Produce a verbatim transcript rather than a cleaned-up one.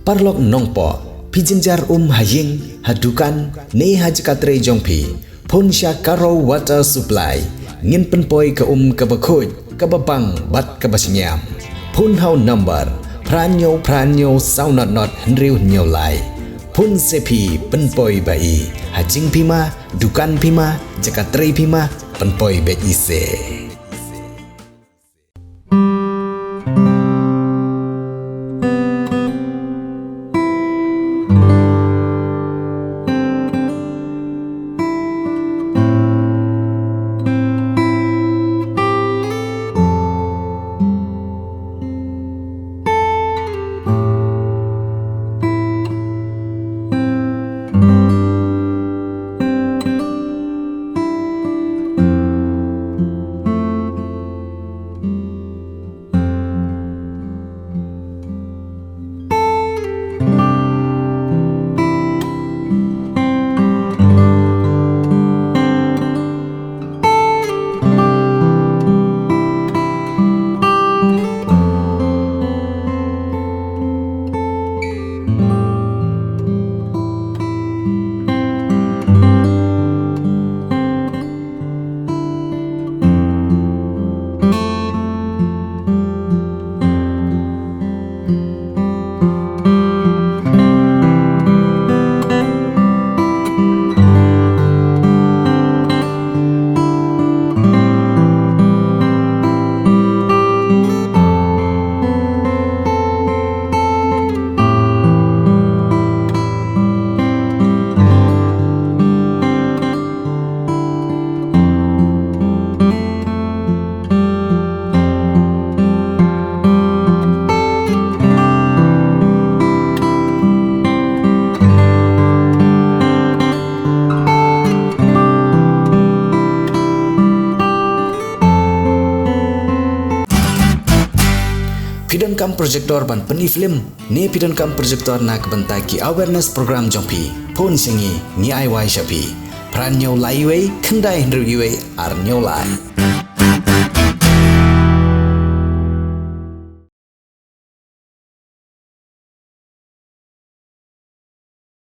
Paralok nongpoh, phi jynjar um ha ïing, ha dukan, ne ha jaka trei jong phi, phone sha Karo Water Supply. Ngin pynpoi ka um kaba khuid, kaba bang bad kaba shngiam. Phone ha u number phra hynñiew phra hynñiew saw not not hynriew hynñiew lai. Phone se phi, pynpoi ba i. Ha jingphi ma, dukan phi ma, jaka trei phi ma, pynpoi beit i se. Phi donkam projector ban pyni film, ne phi donkam projector na ka bynta ki awareness program jong phi, phone sha ngi, ngi ai wai sha phi. Phra hynñiew lai wei, khyndai hynriew wei, ar hynñiew lai.